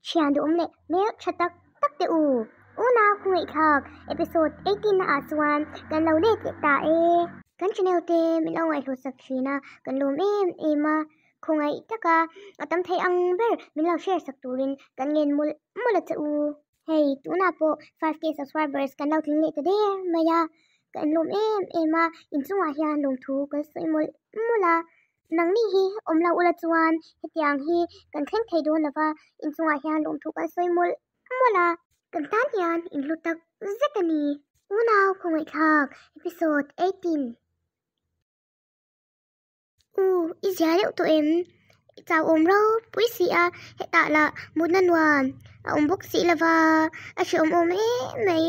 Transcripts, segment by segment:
Thian duhawm leh hmel tha tak tak teh u. Unau khawngaihthlak episode 18 na ah chuan kan lo let leh ta e. Kan channel te min lo ngaihhlawt sak thin a, kan lawm em em a. Khawngaih taka a tam thei ang ber min lo share sak turin kan ngen mawlh mawlh a che u. Hei tunah pawh 5k subscribers kan lo tling leh ta der mai a, kan lawm em em a, inchungah hian lawmthu kan sawi mawlh mawlh a. Nangni hi awm lo ula chuan hetiang hi kan thleng thei dawn lova, inchungah hian lawmthu kan sawi mawlh mawlh a. Kan tan hian inhlu tak zet a ni. Unau khawngaihthlak episode 18. U, i zia deuh tawh em? I chau awm ropui si a, hetah lah mutna nuam a awm bawk si lova, a hreawm awm em mai.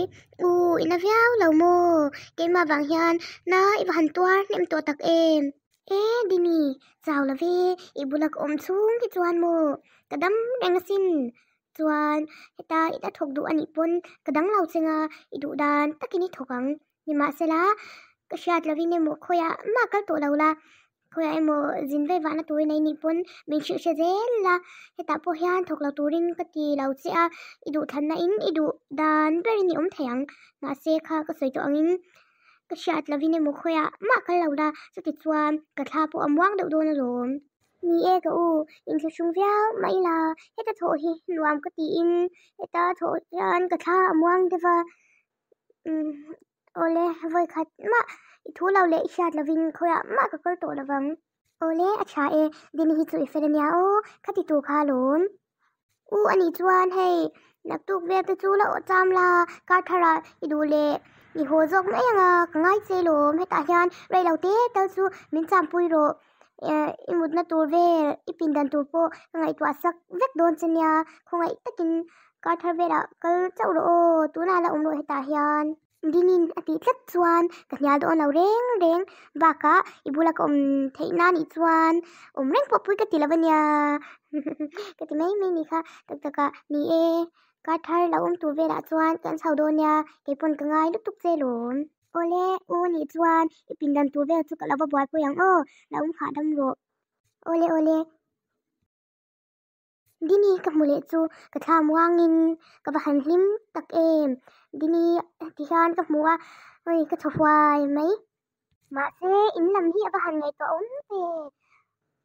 U, i na viau lo maw? Keimah vang hian na i va han tuar hnem tawh tak em? E Dini, chau lo ve, i bula ka awm chhung hi chuan maw ka dam reng asin. Chuan heta i la thawk duh anih pawn ka dang lo cheng a, i duh dan takin i thawk ang. Nimahsela, ka hriat lovin emaw khawiah mah kal tawh lo la, khawiah emaw zin vei vahna turin ei nih pawn min hrilh hre zel la, hetah pawh hian thawk lo turin ka ti lo che a, i duh thanna in i duh dan berin i awm thei ang. Mahse kha ka sawi tawh angin ka hriat lovin emaw khawiah mah kal lo la, chuti chuan ka thla pawh a muang deuh dawn alawm. Ni e ka u, inthlahrung viau mai la, heta thawh hi nuam ka tiin heta thawh hian ka thla a muang deuh va, umm awle vawi khat mah i thu lo leh i hriat lovin khawiah mah ka kal tawh lovang. Awle a tha e, Dini hi chu i fel ania aw, kha ti tur kha alawm. U anih chuan hei naktuk vel te chu la awh cham la, kar tharah i duh leh i haw zawk mai anga ka ngai che lawm, hetah hian rei lo te tal chu min champui rawh, eh i mutna tur vel i pindan tur pawh ka ngaihtuah sak vek dawn che nia, khawngaih takin kar thar velah kal chauh rawh aw, tunah la awm rawh hetah hian. Dinin a tih tlat chuan ka hnial dawn lo reng reng bakah i bula ka awm theih na nih chuan awm reng pawh pui ka ti lo ania ka ti mai mai ni kha tak takah ni e kar thar lo awm tur velah chuan kan chho dawn nia keipawn ka ngai lutuk che lawm. Awle u nih chuan i pindan tur vel chu ka lo va buaipui ang aw lo awm hahdam rawh. Awle awle. Dini ka hmu leh chu ka thla muangin ka va han hlim tak em. Dini ti hian ka hmu a, oi ka thaw huai mai. Mahse in lam hi a va han ngaihtuah awm ve.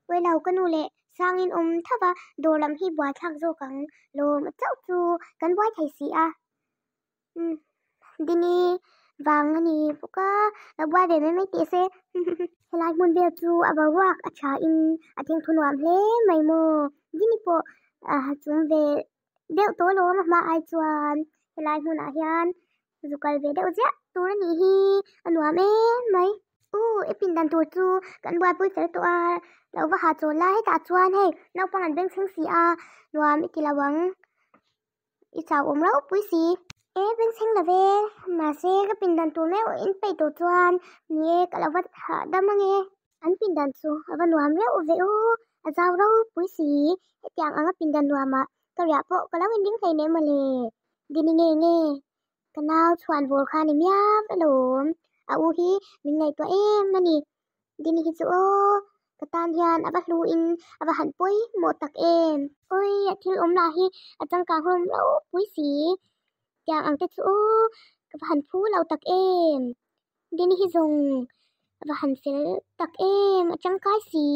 Uailo ka nu leh Sangin awm tho va, dawr lam hi buaithlak zawk ang lawm a chauh chu kan buai thei si a. Umm Dini vang a ni bawk a, lo buai ve mai mai teh se. Helai hmun vel chu a boruak a tha in a thengthu nuam hle mai maw. Dini pawh a chung ve deuh tawh alawm a hma ai chuan helai hmunah hian zu kal ve deuh ziah tur a nih hi a nuam em mai. U i pindan tur chu kan buaipui fel tawh a, lo va ha chawl la hetah chuan hei naupang an beng thleng si a nuam i ti lo ang. I chau awm ropui si. E bengchheng lo ve, mahse ka pindan tur meuh in peih tawh chuan ni e ka lo va hahdam ange. An pindan chu a va nuam reuh ve aw, a zau ropui si, hetiang anga pindan nuamah ka riah pawh ka lo inring hleinem mawle. Dini nge nge, ka nau chhuan vawr kha ni miau alawm, a u hi min ngaihtuah em a ni. Dini hi chu aw, ka tan hian a va hlu in a va han pawimawh tak em. Awi, a thil awm lah hi a changkang hlawm ropui si. Tiang ang te chu aw, ka va han phu lo tak em. Dini hi zawng a va han fel tak em, a changkai si.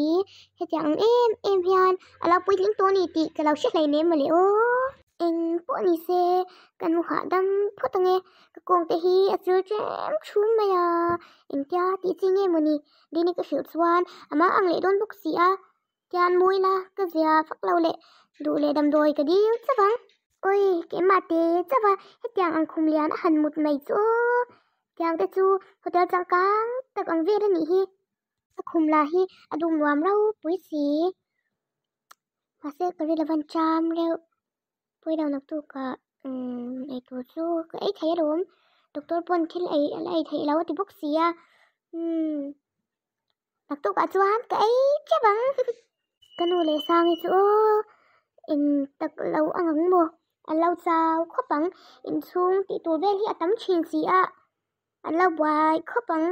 Hetiang ang em em hian a lo puitling tawh a ni tih ka lo hre hleinem mawle aw. Eng pawh ni se kan hmu hahdam phawt ang e, ka kawng te hi a chil tlem thum mai a, engtia tih chi nge mawni Dini ka hrilh chuan a mah ang leh dawn bawk si a, tian mawi la ka zia vak lo leh duh leh damdawi ka dil chauh ang. Awi keimah te chauh a hetiang ang khum lian a han mut mai chu aw, tiang te chu hotel changkang tak ang vel a nih hi, a khum lah hi a dum nuam ropui si. Mahse ka ri lo van cham reuh pawi lo nak tukah umm eitur chu ka ei thei alawm doctor pawn thil ei a la ei theih lo a ti bawk si a umm nak tukah chuan ka ei teuh ang ka nu leh Sangi chu aw eng tak lo ang ang maw an lo chau khawp ang inchhung tih tur vel hi a tam thin si a an lo buai khawp ang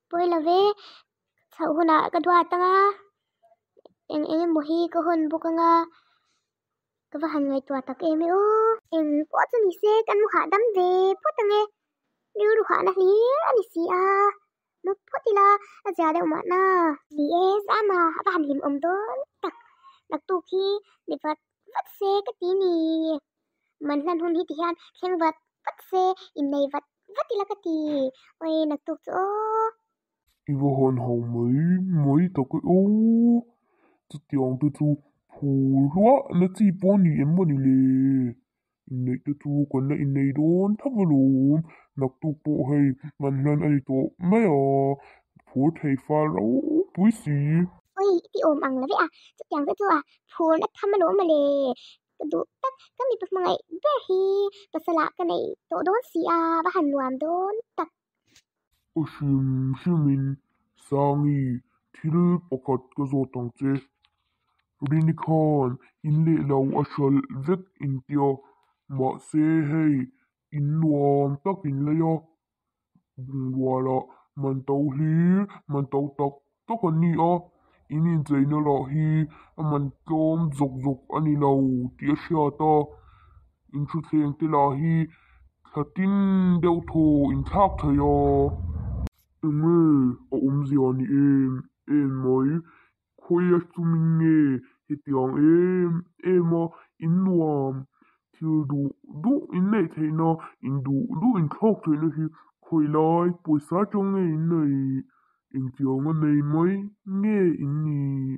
pawi lo ve. Chhoh hunah ka duat ang a, eng eng emaw hi ka hawn bawk ang a, ka Ka va han ngaihtuah tak em e aw. Eng pawh chu ni se kan mu hahdam ve phawt ang e. Rilru hahna hlir a ni si a. Mu phawt ila a zia deuh mahna. Ni e, Zama a va han hlim awm dawn tak. Naktuk hi ni vat vat se ka ti ni. Man hlan hun hi ti hian thleng vat vat se innei vat vat ila ka ti. Awi naktuk chu aw. I va han hau mai mai tak e aw. Chutiang te chu phur hluah na chi pawh ni em maw ni le? Inneih te chu kan la innei dawn tho alawm. Naktuk pawh hei man hlan a ni tawh mai a, phur thei fal ropui si. Oi, i ti awm ang la vek a, chutiang te chu a phur na tham alawm mawle. Ka duh tak, ka mipa hmangaih ber hi pasal ah ka nei tawh dawn si a, va han nuam dawn tak. Aw hrim hrimin Sangi thil pakhat ka zawt ang che. Rini khan in leh lo a hralh vek intia, mahse hei in nuam tak in lei a, bungrualah man to hlir man to tak tak an ni a, in incheina lah hi a man tlawm zawk zawk a ni lo tih a hriat a, in thutthleng te lah hi thla tin deuh thaw in thlak thei a. Enge a awmzia ni em em mai, khawi a chumin nge hetiang em em a in nuam thil duh duh in neih theihna in duh duh in thlawk theihna hi khawi lai pawisa atang nge in neih engtiang a nei mai nge in nih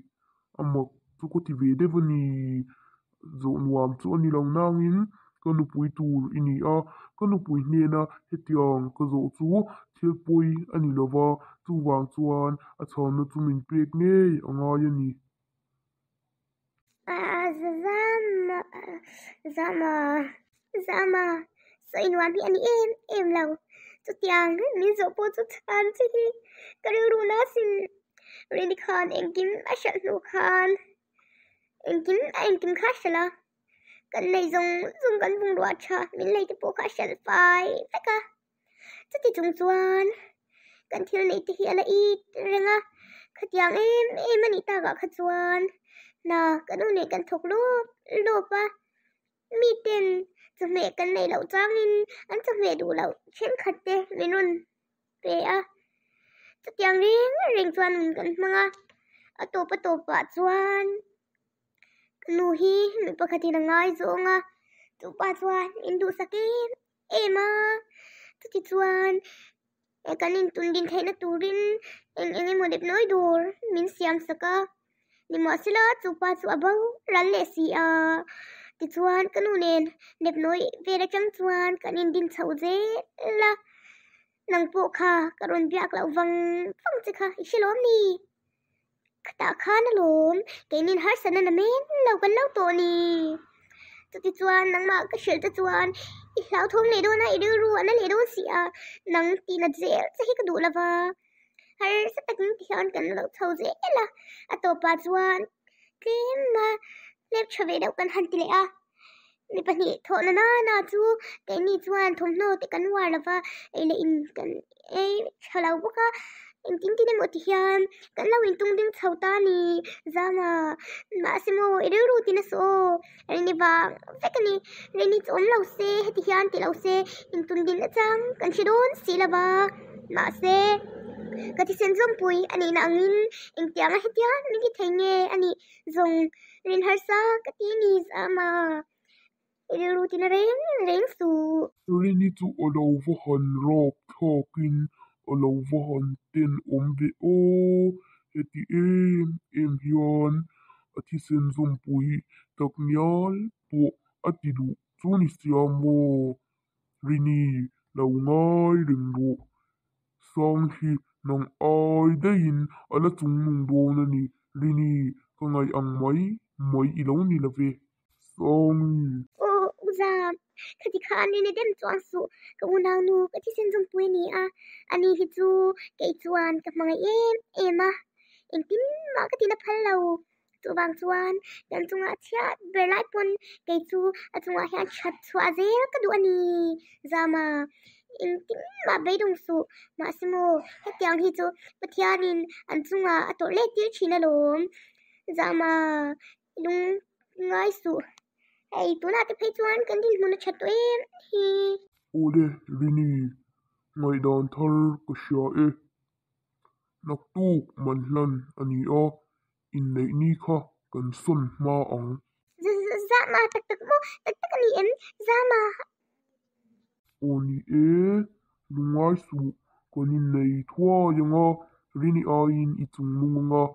a mak chu ka ti ve deuh a ni zawh nuam chu a ni lo nangin ka nupui tur i ni a ka nupui hnena hetiang ka zawh chu thil pawi a ni lova chuvang chuan a chhanna chu min pek ngei a ngai a ni. Zama Zama Zama sawi nuam hi a ni em em lo chutiang min zawh pawh chu chhan che hi ka rilru na sin Rini khan engkim a hralh hnu khan engkim a engkim kha a hralh a kan nei zawng zawng kan bungrua tha min lei te pawh kha a hralh fai vek a chuti chung chuan kan thil neih te hi a la it reng a khatiang em em a nih takah kha chuan hna kan u nen kan thawk lawp lawp a miten chawhmeh kan neih loh changin an chawhmeh duh loh thenkhat te min rawn pe a chutiang reng reng chuan kan hmang a a tawp a tawpah chuan ka nu hi mi pakhatin a ngaizawng a chupa chuan min duhsak em em a chuti chuan kan intun din theihna turin eng eng emaw dep nawi dawr min siam sak a nimahsela chupa chu a bo ral leh si a tichuan ka nu nen dep nawi vel atang chuan kan indin chho zel a nang pawh kha ka rawn biak loh vang vang che kha i hre lawm ni. Khatah khan alawm keinin harsatna na men lo kan lo tawh ni. Chutichuan nangmah ka hrilh te chuan i hlauthawm leh dawn a, i rilru a na leh dawn si a, nang tihna zel che hi ka duh lova. Harsa takin ti hian kan lo chho zel a, a tawpah chuan tlem a hlep tha ve deuh kan han ti leh a. Mi pahnih thawhna nana chu keini chuan thawmhnaw te kan uar lova ei leh in kan ei tha lo bawk a engtin tin emaw ti hian kan lo intung ding chho ta a ni zama mahse maw i rilru tin a saw aw rini vang vek a ni rini chu awm lo se heti hian ti lo se intun din nachang kan hre dawn si lova mahse ka thisen zawmpui a nihna angin engtianga hetiang min ti thei nge a nih zawng rin harsa ka ti ni zama i rilru tina reng reng suh. Rini chu a lo va han rap thlawkin a lo va han ten awm ve aw, heti em em hian a thisen zawmpui tak ngial pawh a ti duh chu ni sia maw? Rini lo ngai reng rawh. Sang hi nang ai daihin a la chung nung dawn a ni. Rini, ka ngaih ang mai mai i lo ni lo ve. Sangi. Aw, u Zam, khati khan Rini dem chuan suh, ka unau nu ka thisen zawmpui a ni a, ani hi chu kei chuan ka hmangaih em em a, engtin mah ka tina phal lo. Chuvang chuan kan chungah chhiat ber lai pawn kei chu a chungah hian that chhuah zel ka duh a ni. Zama, engtin mah beidawng suh. Mahse maw, hetiang hi chu Pathianin an chungah a tawrh let tir thin alawm. Zama, i lung ngai suh. Hei tunah te phei chuan kan dinhmun a tha tawh em hi. Awle Rini, ngaihdan thar ka hria e. Naktuk man hlan a ni a, inneih ni kha kan sawn hma ang. Zama, tak tak maw? Tak tak a ni em? Zama. Aw ni e, lungngai suh, kan innei thuai ang a, Rini aiin i chung mung ang a,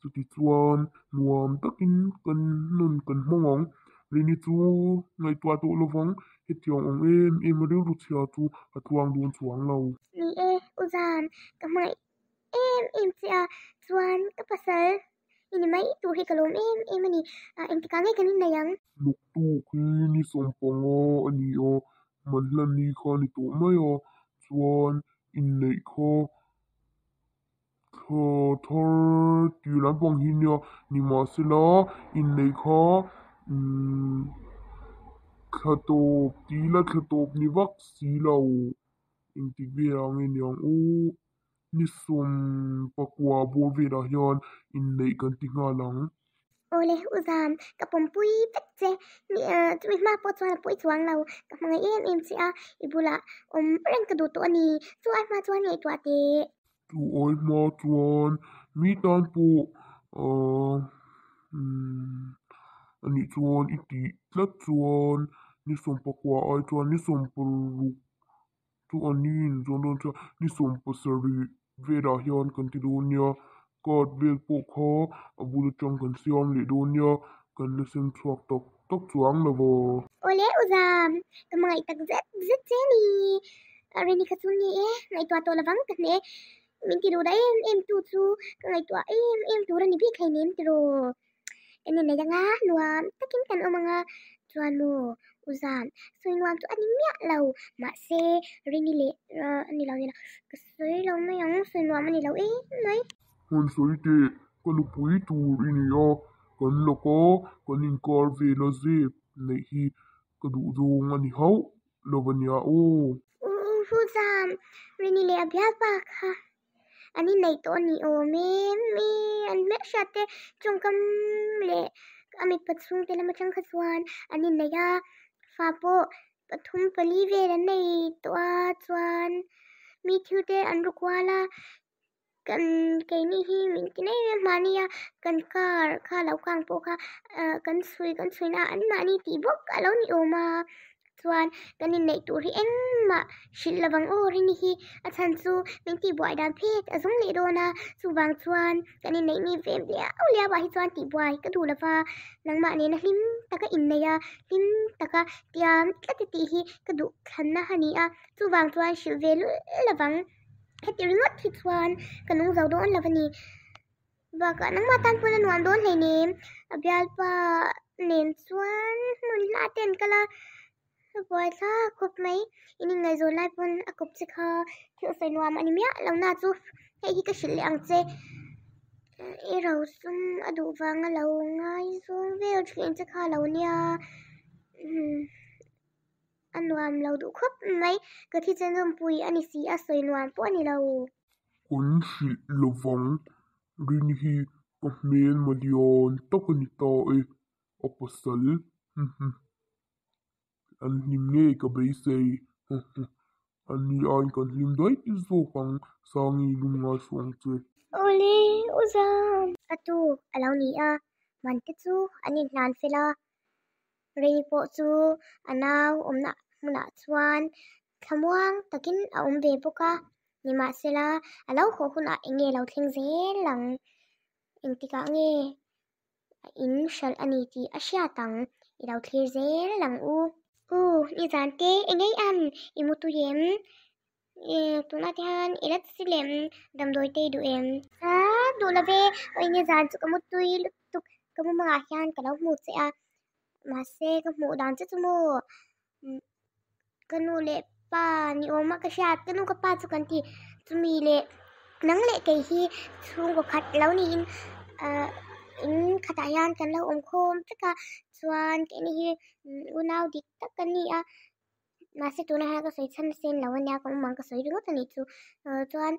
Chutichuan nuam takin kan nun kan hmang ang. Rini chu ngaihtuah tawh lovang, hetiang ang em em a rilru chhia chu a tluang dawn chuang lo. Ni e, U Zan, ka hmangaih em em che a, chuan ka pasal i ni mai tur hi ka lawm em em a ni. Engtikah nge kan innei ang? Naktuk hi ni sawmpanga a ni a, man hlan ni kha a ni tawh mai a, chuan inneih kha Thla thar tih lampang hi nia nimahsela inneih kha umm thla tawp tih ila thla tawp ni vak si lo engtik velah nge niang u ni sawm pakua bawr velah hian inneih kan ti nghal ang. Awle u zam ka pawmpui vek che chumi hma pawh chuan a pawi chuang lo ka hmangaih em em che a i bulah awm reng ka duh tawh a ni chu ai hma chuan ngaihtuah teh. Chu ai hma chuan mi tan pawh ahh umm anih chuan i tih tlat chuan ni sawmpakua ai chuan ni sawmparuk chu a ni in zawn dawn chuan ni sawmpasarih velah hian kan ti dawn nia card vel pawh kha a bul atang kan siam leh dawn nia kan la sem chhuak tak tak chuang lo va. Awle u zam, ka hmangaih tak zet zet che ni. Reni kha chu ni e, ngaihtuah tawh lovang ka hne. Min ti duh dah em em tu chu ka ngaihtuah em em tur a ni bik hleinem tiraw. Kan innei anga nuam takin kan awm anga chuan maw u zam, sawi nuam chu a ni miah lo. Mahse Reni leh a ni lo ni lo, ka sawi lo mai ang, sawi nuam a ni lo em mai. Hun sawi teh, ka nupui tur i ni a, kan lawk a, kan inkar vel a zep neih hi ka duh zawng a ni hauh lo a nia aw. U Zam, Rini leh a bialpa kha an inneih tawh a ni awm e, mi an hmelhriat te tawngkam leh a mipa chhungte lam atang kha chuan an inneih a, fa pawh pathum pali vel an nei tawh a chuan mi thil te an ru kual a. Kan keini hi min ti mai mai mahni a kan car kha lo kang pawh kha ah kan chhui kan chhui na an mahni tih bawk a lo ni awm a chuan kan inneih tur hi engmah hrilh lo vang aw rini hi a chhan chu min tihbuai dan phet a zawng leh dawn a chuvang chuan kan inneih mi ve viau liau ah hi chuan tihbuai ka duh lova nangmah nena hlim taka inneih a hlim taka tiam tlat a tih hi ka duh thlanna a ni a chuvang chuan hrilh ve lul lovang. Heti ringawt hi chuan ka nung zo dawn lo a ni. Bakah nangmah tan pawn a nuam dawn hleinem. A bialpa nen chuan hmun hla te an kal a, a buai thlak khawp mai. In inngaihzawn lai pawn a kawp che kha thil sawi nuam a ni miah lo na chu hei hi ka hrilh leh ang che. I rosum a duh vanga lo ngaizawng vel thin che kha lo nia. A nuam lo duh khawp mai. Ka thisen zawmpui a ni si a, sawi nuam pawh a ni lo. Kan hrilh lovang rin hi ka hmel malian tak a ni ta e, a pasal an hlim ngei ka beisei an ni aiin kan hlim daih zawk ang Sangi lum ngai suh ang che. Awle u Zam. A tuk a lo ni a, man te chu an inhlan fel a. Rei pawh chu a nau awmna hmunah chuan thlamuang takin a awm ve bawk a, nimahsela a lo haw hunah eng nge lo thleng zel ang, engtikah nge a in hralh a ni tih a hriat ang, i lo thlir zel ang u. U, nizan te eng ei an i mu tui em? Tunah te hian i la chi lem damdawi te i duh em? A duh lo ve, awi nizan chu ka mu tui lutuk, ka mu mangah hian ka lo hmu che a, mahse ka hmuh dan che chu maw ka nu leh pa ni awm a ka hriat, ka nu ka pa chu kan ti chumi leh nang leh kei hi chhungkaw khat lo niin ah in khatah hian kan lo awm khawm vek a, chuan keini hi unau dik tak kan ni a. Mahse tunah hian ka sawi chhan sen lo ania ka awm ang ka sawi ringawt a nih chu. Chuan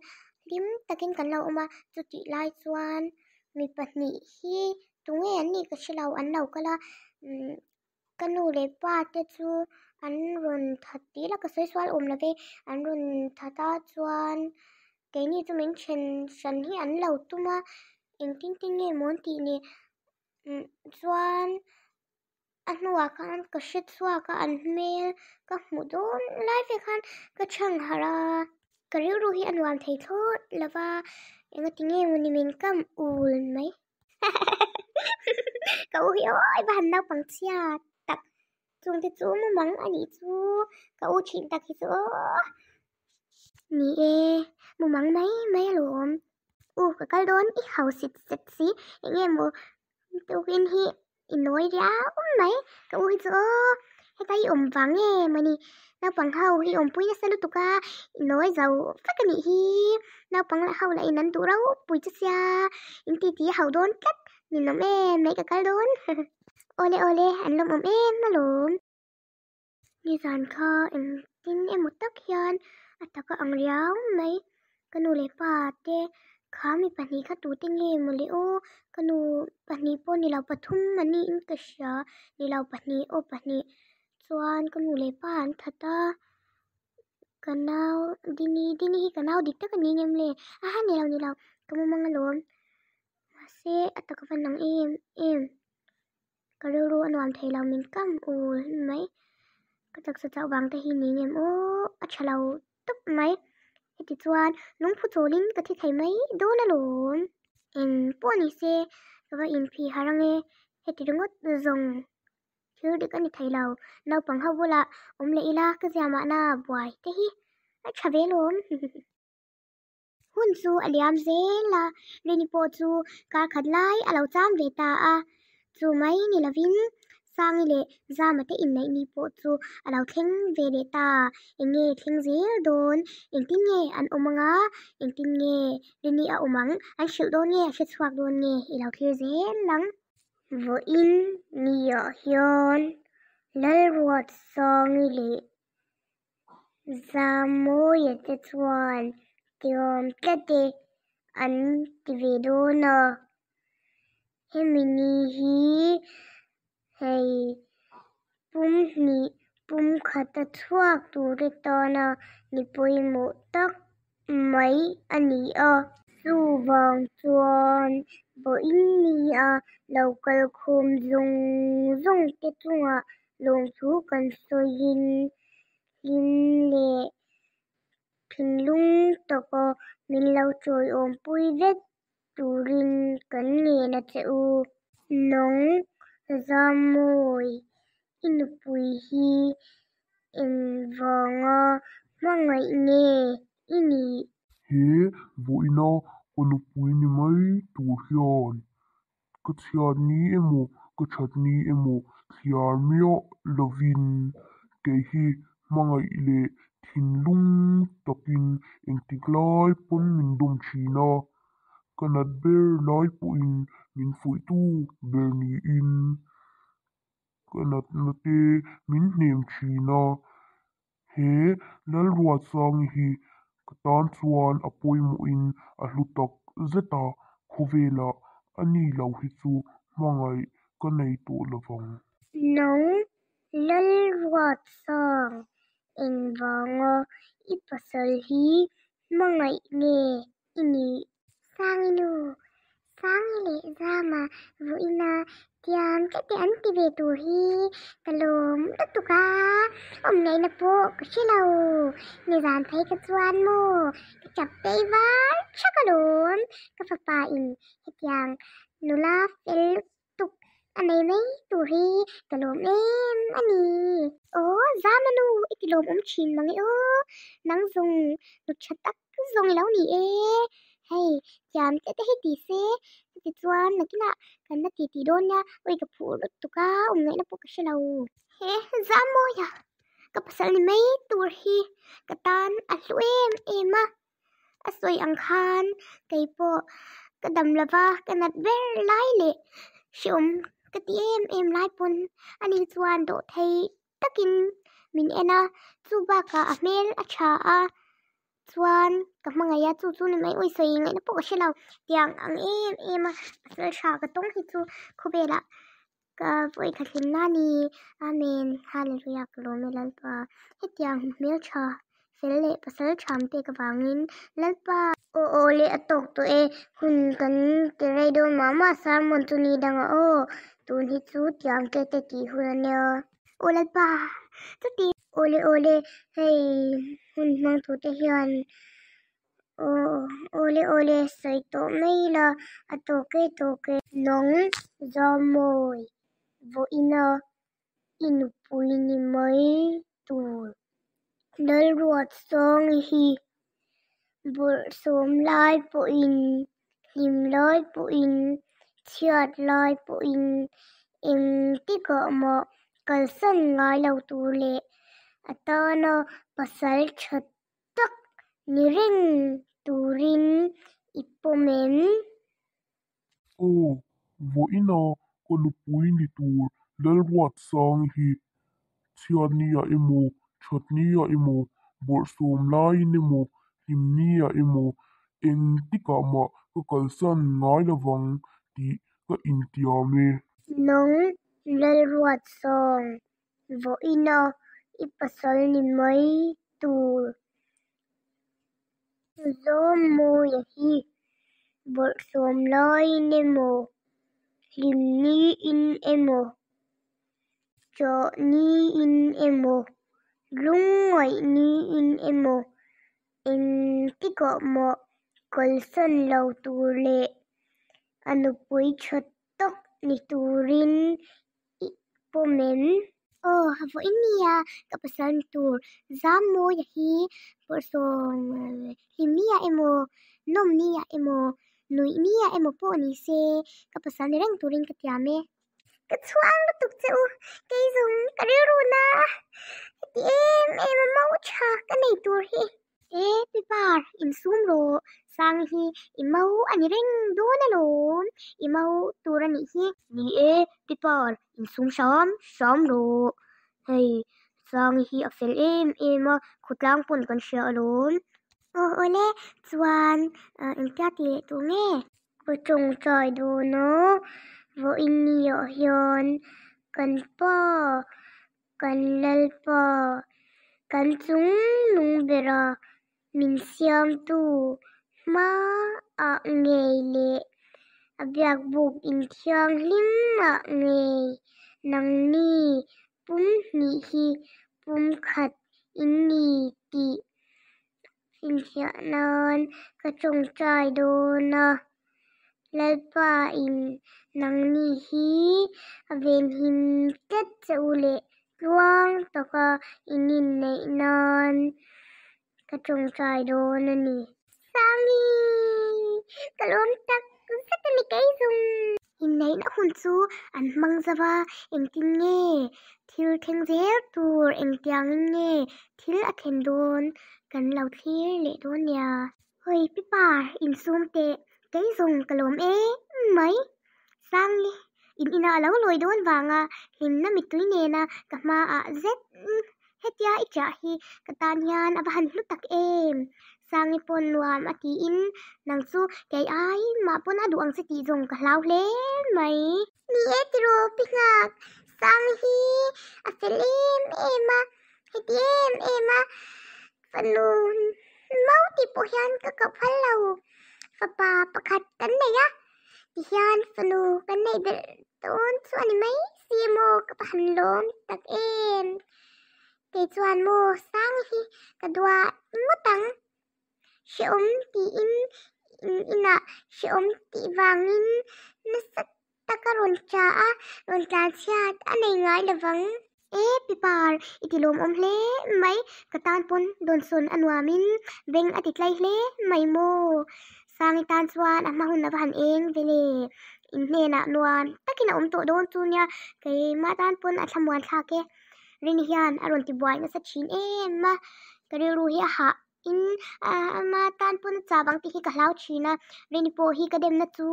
hlim takin kan lo awm a, chutih lai chuan mi pahnih hi tunge an nih ka hre lo, an lo kal a. Ka nu leh pa te chu an rawn that tih ila ka sawi sual awm lo ve, an rawn that a chuan keini chu min then hran hi an lo tum a, engtin tin nge maw an tih ni chuan a hnuah khan ka hre chhuak a an hmel ka hmuh dawn lai vel khan ka chhang harh a ka rilru hi a nuam thei thlawt lo va engati nge maw ni min kam ul mai ka u hi awi va han naupang chhia tak chungte chu mumang a nih chu ka u thin tak hi chu aw ni e mumang mai mai alawm u ka kal dawn i hausit set si eng nge maw tukin hi i nawi riau mai ka u hi chu aw heta i awm vang nge mawni naupang ho hi awmpui nasa lutuk a i nawi zo vek a nih hi naupang lah ho lah in an duh ropui chu sia in ti ti a hauh dawn tlat ninawm em mai ka kal dawn awle awle an lawmawm em alawm. Nizan kha engtin emaw tak hian a taka ang riau mai. Ka nu leh pa te kha mi pahnih kha tute nge maw le aw ka nu pahnih pawh ni lo pathum an niin ka hria ni lo pahnih aw pahnih chuan ka nu leh pa an that a ka nau Dini Dini hi ka nau dik tak a ni ngem le aha ni lo ni lo ka mumang alawm mahse a taka va nang em em. Ka rilru a nuam thei lo min kam ul mai. Ka taksa chauh vang te hi ni ngem aw a tha lo tawp mai. Heti chuan lungphu chawlin ka thi thei mai dawn alawm. Eng pawh ni se ka va inphi har ange heti ringawt zawng thil dik a ni thei lo. Naupang ho bulah awm leh ila ka zia mahna buai te hi a tha ve alawm. Hun chu a liam zel a, Rini pawh chu kar khat lai a lo cham ve ta a. Chu mai ni lovin Sangi leh Zama te inneih ni pawh chu a lo thleng ve leh ta. Eng nge thleng zel dawn? Engtin nge an awm ang a? Engtin nge Rini a awm ang? An hrilh dawn nge a hre chhuak dawn nge i lo thlir zel ang. Vawiin niah hian Lalruatsangi leh Zamawia te chuan tiawm tlat e an ti ve dawn a, hemi ni hi hei pum hnih pum khata chhuak tura tana ni pawimawh tak mai a ni a. Chuvang chuan vawiin nia lo kalkhawm zawng zawng te chungah Lawmthu kan sawiin hlim leh thinlung taka min lo chawiawmpui vek turin kan ngen a che u. Nang Zamawi, i nupui hi engvanga hmangaih nge i nih? He vawiina ka nupui ni mai tur hian Ka chhiat ni emaw, ka that ni emaw thliar miah lovin kei hi hmangaih leh thinlung takin engtik lai pawn min dawm thin a, ka nat ber lai pawhin min fuihtu ber niin ka natna te min hnem thin a, he Lalruatsangi hi ka tan chuan a pawimawhin a hlu tak zet a, khawvelah a ni lo hi chu hmangaih ka nei tawh lo vang. Nang Lalruatsang, engvanga i pasal hi hmangaih nge i nih? Sangi nu, Sangi leh Zama vawiina tiang tete an ti ve tur hi ka lawm lutuk a, awm ngaihna pawh ka hre lo. Nizan phei kha chuan maw ka chap tei var thak alawm, ka fapa in hetiang nula fel lutuk a nei mai tur hi ka lawm em a ni. Aw Zama nu i ti lawmawm thin mange aw, nang zawng nu tha tak zawng i lo ni e, hei thiam te te hi ti se chuti chuan nakinah kan la ti tih dawn nia, awi ka phuh lutuk a awm ngaihna pawh ka hre lo. He Zamawia ka pasal ni mai tur hi ka tan a hlu em em a, a sawi ang khan kei pawh ka dam lova ka nat ber lai leh hreawm ka ti em em lai pawn ani chuan dawh thei takin min en a, chu bakah a hmel a tha a, chuan ka hmangaih a, chu chu ni mai awi sawi ngaihna pawh ka hre lo, tiang ang em em a pasal tha ka tawng hi chu khawvelah. Ka vawikhat hlimna a ni. Amen. Hallelujah ka lawm e Lalpa. Hetiang hmeltha fel leh pasal tham pek avangin Lalpa. Aw aw le a tawk tawh e. Hun kan ti rei dawn mah mah sermon chu ni dangah aw. Tun hi chu tiang te te tih hun a nia. Aw Lalpa chuti. Aw le aw le hei hun hmang tur te hian Aw awle awle sawi tawh mai ila a tawk e tawk e. Nang Zamawi vawiina i nupui ni mai tur Lalruatsang hi bawlhsawm lai pawhin hlim lai pawhin chhiat lai pawhin engtikah mah kalsan ngai lo tur leh a tana pasal that tak ni reng turin i pawm em? Aw, vawiina ka nupui ni tur Lalruatsang hi chhiatnia emaw, thatnia emaw, bawrhsawm laiin emaw, hlimnia emaw, engtikah mah ka kalsan ngai lovang tih ka intiam e. Nang Lalruatsang, Vawiina i pasal ni mai tur Zawmawia hi bawlhsawm laiin emaw, hlim niin emaw, chawh niin emaw, lungngaih niin emaw engtikah mah kalsan lo tur leh a nupui tha tak ni turin I pawm em? Aw, ha vawiin nia ka pasal ni tur Zammawia hi bawrhsawm hlim nia emaw, nawm nia emaw, nuih nia emaw pawh ni se ka pasal ni reng turin ka tiam e. Ka chhuang lutuk che u, kei zawng ka rilru na heti em em a mau tha ka nei tur hi. E Pipar, insum rawh, Sangi hi i mau a ni reng dawn alawm, i mau tur a nih hi. Ni e, Pipar, insum hram hram rawh, hei Sangi hi a fel em em a, khawtlang pawn kan hria alawm. Aw awle, chuan engtia ti leh tur nge? Ka tawngtai dawn a, vawiin niah hian kan pa Kan Lalpa, kan chung nung bera min siamtu hmaah ngei leh a biakbuk inthianghlimah ngei nangni pum hnih hi pum khat in ni tih finfiah nan ka tawngtai dawn a. Lalpa in nangni hi a venhim tlat che u leh tluang taka in inneih nan ka tawngtai dawn a ni. Sangi! Ka lawm tak zet a ni kei zawng. Inneihna hun chu an hmang zauh a, engtin nge thil thleng zel tur engtiangin nge thil a thlen dawn kan lo thlir leh dawn nia. Hawi pipa insum teh kei zawng ka lawm em mai. Sangli in inah a lo lawi dawn vanga hlimna mittui nena ka hmaah zet hetia i chah hi ka tan hian a va han hlu tak em. Sangi pawn nuam a tiin nang chu kei ai mah pawn a duh ang che tih zawng ka hlau hle mai. Ni e tiraw pi nghak, Sangi hi a fel em em a, heti em em a Fanu mau tih pawh hian ka koh phal lo, fapa pakhat kan nei a, tihian fanu kan neih belh dawn chu a ni mai si maw ka pa han lawm tak em. Kei chuan maw sang hi ka duah ngawt ang, hrehawm tiin inah hrehawm tih vangin nasa taka rawn tla a, rawn tlan chhiat a nei ngai lovang. E Pipar, i ti lawmawm hle mai, ka tan pawn dawnsawn a nuamin beng a ti tlai hle mai maw? Sangi tan chuan a hma hun a va han eng ve le, in hnenah nuam takin a awm tawh dawn chu nia, keimah tan pawn a thlamuan thlak e. Rini hian a rawn ti buai nasa thin em a, ka rilru hi a hah In ama tan pawn a chau ang tih hi ka hlau thin a, Rini pawh hi ka demna chu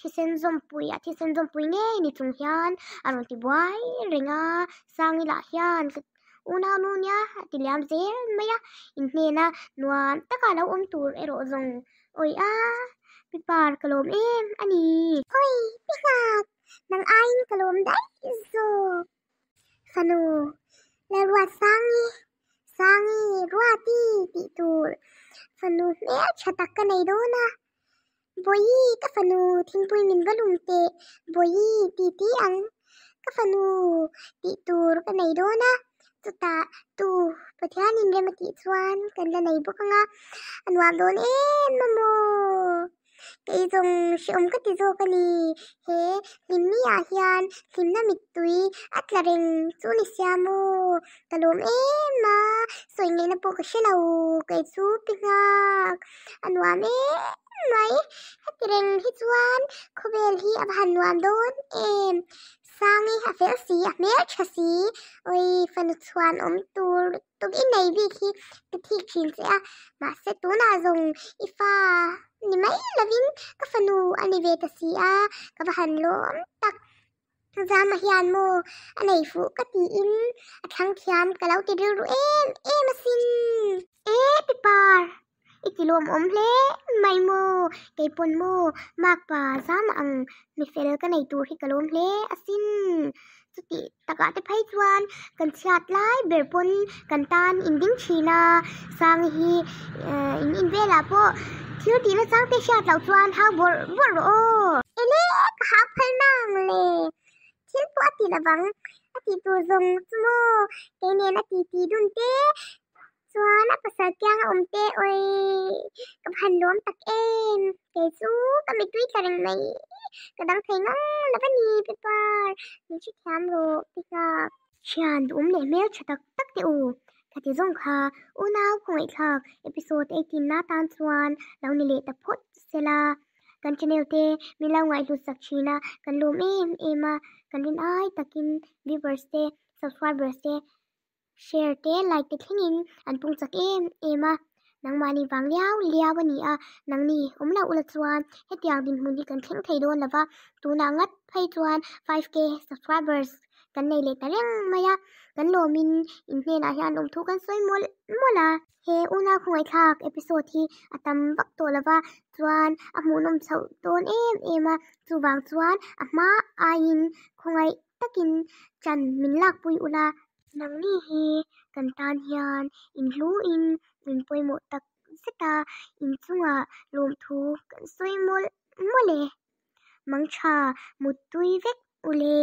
thisen zawmpui a thisen zawmpui ngei ni chung hian a rawn ti buai reng a, Sangi lah hian ka unau nu nia a ti liam zel mai a, in hnena nuam taka lo awm tur erawh zawng awi a, Pipar ka lawm em a ni. Awi, pi nghak! Nang aiin ka lawm daih zawk. Fanu, Lalruatsangi, Sangi, Ruati tih tur fanu hmeltha tak ka nei dawn a. Bawihi, ka fanu thingpui min va lum teh, Bawihi ti ti ang, ka fanu tih tur ka nei dawn a. Chutah tu Pathianin rem a tih chuan kan la nei bawk ang a, a nuam dawn em a maw? Kei zawng hrehawm ka ti zawk a ni. He hlimni ah hian hlimna mittui a tla reng chu ni sia maw? Ka lawm em a, sawi ngaihna pawh ka hre lo, kei chu pi nghak a nuam em mai. Heti reng hi chuan khawvel hi a va han nuam dawn em? Sangi a fel si, a hmel tha si, awi fanu chhuan awm tur lutuk i nei bik hi ka thik thin che a, mahse tunah zawng i fa ni mai lovin ka fanu a ni ve ta si a, ka va han lawm tak. Zama hian maw a nei fuh ka tiin a thlang thiam ka lo ti rilru em em asin. E Pipar, i ti lawmawm hle mai maw, kei pawn maw makpa zama ang mi fel ka nei tur hi ka lawm hle asin. Chutih takah te phei chuan kan chhiat lai ber pawn kan tan in ding thin a, Sangi hi in in velah pawh thil tihna chang te hriat loh chuan hau bawrh bawrh rawh aw. Ele ka hau phal nang le, thil pawh a ti lovang a tih tur zawng chu maw kei nen a ti ti dun te chuan a pasal kiang a awm te awi ka phan lawm tak em kei chu ka mittui tla reng mai ka dang thei ngang lo a ni pepar min hrethiam rawh ti nghak. Thian duhawm leh hmel tha tak tak teh u ka ti zawng kha unau khawngaihthlak episode 18 na tan chuan lo ni leh ta phawt sela kan channel te min lo ngaihhlut sak thin a kan lawm em em a kan rin ai takin viewers te subscribers te Share te like te thlengin an pung chak em em a, nangmahni vang liau liau a ni a, nangni awm loh ula chuan hetiang dinhmun hi kan thleng thei dawn lova, tunah ngat phei chuan 5K subscribers kan nei leh ta reng mai a, kan lawmin in hnenah hian lawmthu kan sawi mawlh mawlh a. He unau khawngaihthlak episode hi a tam vak tawh lova, chuan a hmuhnawm chhoh dawn em em a, chuvang chuan a hma aiin khawngaih takin chan min lakpui ula. Nangni hi kan tan hian inhluin min pawimawh tak zet a, inchungah lawmthu kan sawi mawlh mawlh e. Mangtha muttui vek ule.